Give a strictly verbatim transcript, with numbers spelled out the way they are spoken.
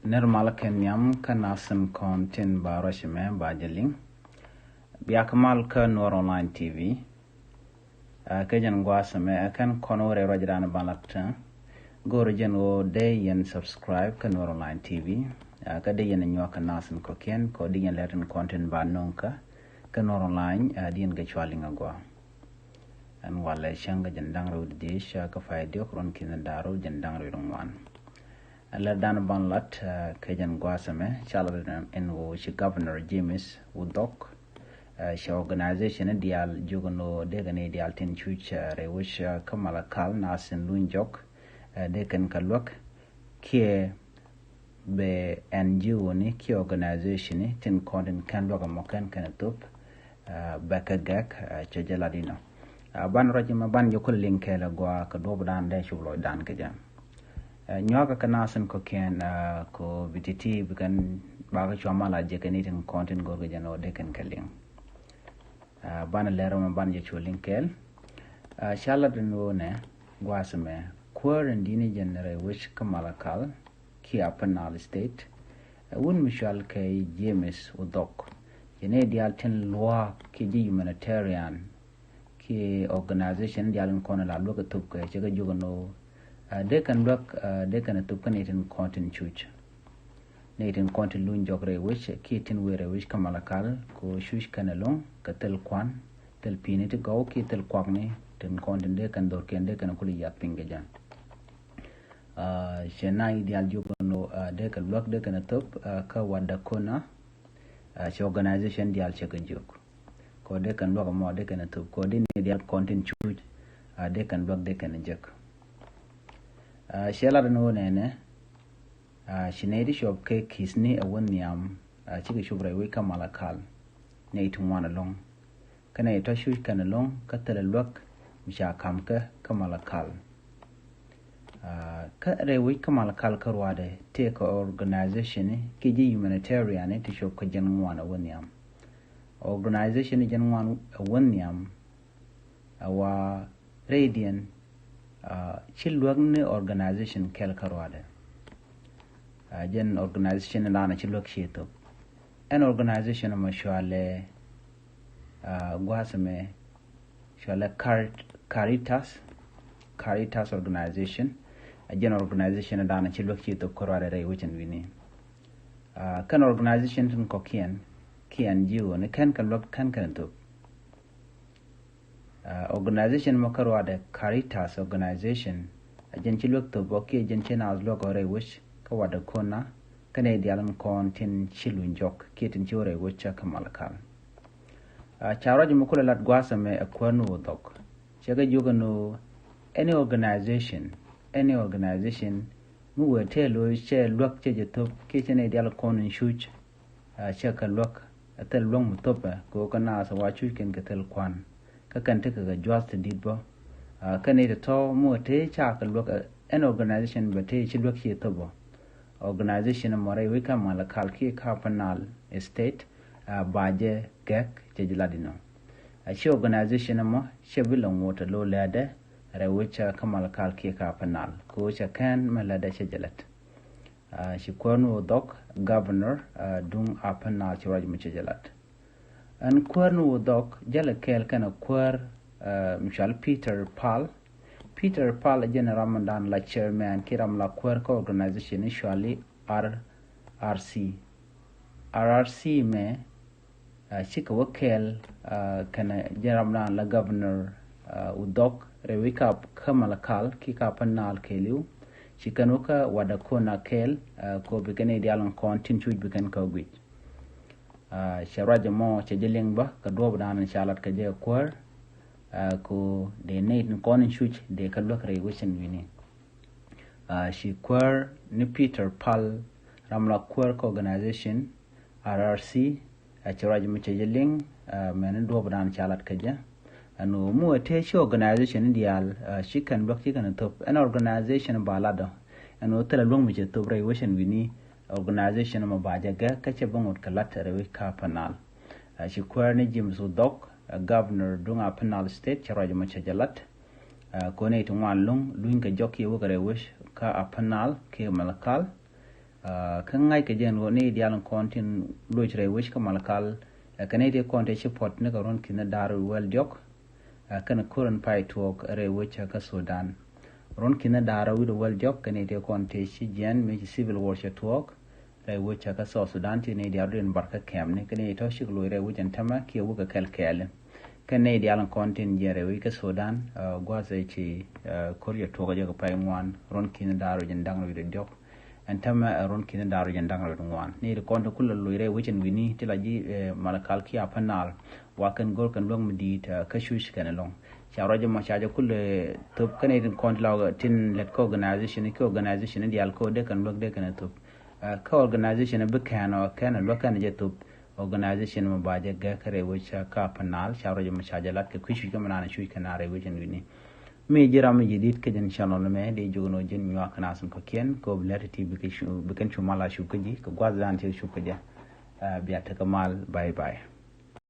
Nir mal kɛ nhiam kä nasin kɔn tin ba ruac mɛ ba jɛ liŋ. Bia kɛ mal kä Nuɔr Online T V. Ɛ, kɛ jɛn gua̱a̱th mɛ ɛ kɛn kɔn wä rɛy ruacdan ban lat. Go̱o̱r jɛn ɣöö dee yɛn subscribe kä Nuɔr Online T V. Ɛ, kä dee yɛn nyuak kɛ nasin kɔ̱kiɛn kɛ dee yɛn lɛr tin kɔn tin ba no̱o̱ŋ kä kä Nuɔr Online, ɛ, dee yɛn kɛ cua liŋ agua. Ɛn walɛ cäŋ kä jɛn da̱ŋ rɛw di dhiec kä pay diɔk ruɔ̱n ki̱n da̱ŋ rɛw jɛn da̱ŋ rɛw di ŋuan. Ɛ lɛr dan ban lat, ɛ, kɛ jɛn gua̱a̱th ɛmɛ ca lat ɛn ɣöö ci Governor James Wudhok, ɛ, cɛ organization diaal jiök ɛn ɣöö dee kɛ ni diaal tin cuc, ɛ, rɛy wec, ɛ, kä Malakal, nasin luny jɔk, ɛ, dee kɛn kɛ luäk kiɛ bɛ N G O ni kiɛ organization ni tin kɔn tin kɛn luäk ɛmɔ kɛn kɛn thop, ɛ, bɛ kɛ gɛk, ɛ, cɛ jɛ lat inɔ. Ɛ, ban ruac mɛ ban jɛ kulɛ liŋ kɛɛl agua kɛ duɔp dan dee cop lɔcdan kɛ jɛ. Ɛ, nyuakä kɛ nasin kɔ̱kiɛn, ɛ, kɛ bi ti̱ti̱ bi kɛn bakɛ cua mal a jɛ kɛ ni tin kɔn tin go̱r kɛ jɛ ni wä dee kɛn kɛ liŋ. Ɛ, banɛ lɛr mɛ banɛ jɛ cu liŋ kɛɛl. Ɛ, ca lat ɛn ɣöö nɛ gua̱a̱th mɛ kuäär in di̱t ni jɛn rɛy wec kä Malakal kiɛ Upper Nile State. Ɛ, wut mi cɔal kɛ James Wudhok. Jɛn ni diaal tin luaak kiɛ ji̱ humanitarian kiɛ organization diaal in kɔn la luäk ɛ thop kɛ cɛ kɛ jiök ɛn ɣöö, ɛ, dee kɛn luäk, ɛ, dee kɛn thop kä ni tin kɔn tin cuc. Ni tin kɔn tin luny jɔk rɛy wec kiɛ tin wëë rɛy wec kä Malakal kɛ ɣöö cuc kɛn ɛlɔ̱ŋ kɛ thil kuan, thil pi̱i̱ni ti gɔw kiɛ thil kuakni tin kɔn tin dee kɛn dhorkiɛn dee kɛn kul yath piny kɛ jɛ. Ɛ, cɛ na i̱ diaal jiök ɛn ɣöö, ɛ, dee kɛ luäk dee kɛn thop, ɛ, kä Wadakona, ɛ, cɛ organization diaal cɛ kɛ jiök. Kɛ ɣöö dee kɛn luäk ɛmɔ dee kɛn thop kɛ ɣöö dee ni diaal kɔn tin cuc, ɛ, dee kɛn luäk dee kɛn jek. Ɛ, cɛ lat ɛn ɣöö nɛnɛ, ɛ, ci nɛy ti cop kɛ ki̱thni ɛ wä nhiam, ɛ, cikɛ cop rɛy wec kä Malakal. Nɛy ti ŋuan ɛlɔ̱ŋ. Kä nɛy tɔ̱ cuc kɛn ɛlɔ̱ŋ kä thilɛ luäk mi ca ka̱m kɛ kä Malakal. Ɛ, kä rɛy wec kä Malakal kä ruaadɛ tëëkɛ organization ni kiɛ ji̱ humanitarian ni ti cop kɛ jɛn ŋuan ɛ wä nhiam. Organization ni jɛn ŋuan ɛ wä nhiam ɛ wa rɛydiɛn, ɛ, ci luäk ni organization kɛl kä ruaadɛ. Ɛ, jɛn organization ni da̱a̱n ci luäk ci thop. Ɛn organization ɛmɔ cɔalɛ, ɛ, gua̱a̱th ɛmɛ cɔalɛ Cari-, Caritas, Caritas organization. Ɛ, jɛn organization ni da̱a̱n ci luäk ci thop kä ruaadɛ rɛy wecɛn wi̱ni. Ɛ, kɛn organization tin kɔ̱kiɛn kiɛ N G O ni kɛn kɛ luäk kɛn kɛn thop. Ɛ, organization mɔ kä ruaadɛ Caritas organization, ɛ jɛn ci luäk thop ɔ kiɛ jɛn ci naath luäk ɔ rɛy wec kä Wadakona kä nɛy diaal in kɔn tin ci luny jɔk kiɛ tin ci wä rɛy wec kä Malakal. Ɛ, ca ruac mɛ kulɛ lat gua̱a̱th ɛmɛ ɛ kuäär ni Wudhok. Cɛ kɛ jiök ɛn ɣöö any organization, any organization mi wëë tëë lo̱c cɛ luäk cɛ jɛ thop kiɛ cɛ nɛy diaal kɔn in cuc, ɛ, cɛ kɛ luäk, ɛ thil luäk mi thopɛ kɛ ɣöö kä naath ɛ wa cuc kɛn kɛ thil kuan. Kä kɛn tekɛ kɛ jua̱th ti di̱t bä. Ɛ, kɛn i̱ tɔ̱tɔ̱ mi wä tëë ca kɛ luäk, ɛ, ɛn organization bɛ tëë ci luäk ci thop bä. Organization ɛmɔ rɛy wec kä Malakal kiɛ kä Upper Nile State, ɛ, ba jɛ gɛk cɛ jɛ lat inɔ. Ɛ, ci organization ɛmɔ cɛ bi lɛ ŋot ɛ lo̱ lɛ̈dɛ rɛy wec kä Malakal kiɛ kä Upper Nile kɛ ɣöö cɛ kɛn mɛ lɛ̈dɛ cɛ jɛ lɛt. Ɛ, ci kuäär ni Wudhok, governor, ɛ, duŋ Upper Nile ci ruac mi cɛ jɛ lat. Ɛn kuäär ni Wudhok jälɛ kɛɛl kɛnɛ kuäär, ɛ, mi cɔal Peter Pal. Peter Pal ɛ jɛn ram mi dan la chairman kiɛ ram la kuäär kä organization ni cɔali R R C. R R C mɛ, ɛ, cikɛ wä kɛɛl, ɛ, kɛnɛ jɛn ram dan la governor, ɛ, Wudhok rɛy wec kä, kä Malakal kiɛ kä Upper Nile kɛɛliw. Ci kɛn wä kä Wadakona kɛɛl, ɛ, kɛ ɣöö bi kɛn i̱ diaal in kɔn tin cuc bi kɛn kɛ guic. Ɛ, cɛ ruac ɛmɔ cɛ jɛ liŋ bä kɛ duɔ̱ɔ̱p dan ca lat kɛ jɛ kuäär, ɛ, kɛ ɣöö dee nɛy tin kɔn in cuc dee kɛ luäk rɛy wecɛn wi̱ni. Ɛ, ci kuäär ni Peter Pal ram la kuäär kä organization R R C, ɛ, cɛ ruac ɛmɔ cɛ jɛ liŋ, ɛ, mɛn ni duɔ̱ɔ̱p dan ca lat kɛ jɛ. Ɛn ɣöö mi wä tëë ci organization ni diaal, ɛ, ci kɛn luäk ci kɛn thop. Ɛn organization ba lat ɔ. Ɛn ɣöö thilɛ luäk mi cɛ thop rɛy wecɛn wi̱ni organization ɛmɔ ba jɛ gɛk kä cɛ bi ŋot kɛ lat rɛy wec kä Upper Nile. Ɛ, ci kuäär ni James Wudhok, ɛ, governor duŋ Upper Nile State, cɛ ruac ɛmɔ cɛ jɛ lat. Ɛ, kɔn i̱ ti ŋuan lo̱ŋ luny kɛ jɔk kiɛ wä kɛ rɛy wec kä Upper Nile kiɛ Malakal. Kä ŋa̱c kɛ jɛn ɣöö ni diaal in kɔn tin loc rɛy wec kä Malakal, kɛ nɛy ti kɔn ti ci puɔ̱t ni kɛ ruɔ̱n ki̱n da̱r wi̱i̱ wäl diɔ̱k, kɛn ko̱r in pay tuɔɔk rɛy wec kä Sudan. Ruɔ̱n ki̱n da̱r wi̱i̱ wäl diɔ̱k kɛ nɛy ti kɔn ti ci jiɛn mi ci civil war cɛ tuɔɔk rɛy wec kä South Sudan, ti nɛy diaal rɔ̱diɛn bar kä kɛm ni kɛ nɛy tɔ̱ cik loc rɛy wec ɛn tämɛ kiɛ wek kɛ kɛl kɛɛli. Kɛn nɛy diaal in kɔn tin jiɛn rɛy wec kä Sudan, gua̱th ɛ ci ko̱r cɛ tuɔɔk jɛ kɛ pay ŋuan, ruɔ̱n ki̱n da̱r wi̱i̱ da̱ŋ rɛw wi̱cdɛ diɔ̱k. Ɛn tämɛ ɛ ruɔ̱n ki̱n da̱r wi̱i̱ da̱ŋ rɛw wi̱cdɛ ŋuan. Nɛy ti kɔn ti kulɛ loc rɛy wec ɛn wi̱ni ti la ji̱ Malakal kiɛ Upper Nile, wa kɛn go̱r kɛn luäŋ mi di̱i̱t kä cuc kɛn ɛlɔ̱ŋ. Ca ruac mɔ ca jɛ kulɛ thop kɛn nɛy ti kɔn ti la tin lɛt kä organization, kä organization diaal kä dee kɛn luäk dee kɛn thop. Kä organization bi kɛn ɔ kɛn luäk kɛn jɛ thop. Organization mɔ ba jɛ gɛk kä rɛy wec kä Upper Nile, ca ruac mɔ ca jɛ lat kɛ kui̱ cuc kä mɛ naan cuc kɛn a rɛy wec ɛn wi̱ni. Mi ji̱ ram mi ji̱ di̱t kä jɛn channel mɛ, di jok ni wä ji̱n nyuak kɛ nath in kɔ̱kiɛn kɛ ɣöö bi lɛr ti ti bi kɛ cu, bi kɛn cu mal a cup kä ji̱ kɛ gua̱th dan ti cup kä jɛ. Bia tekɛ mal, bye bye.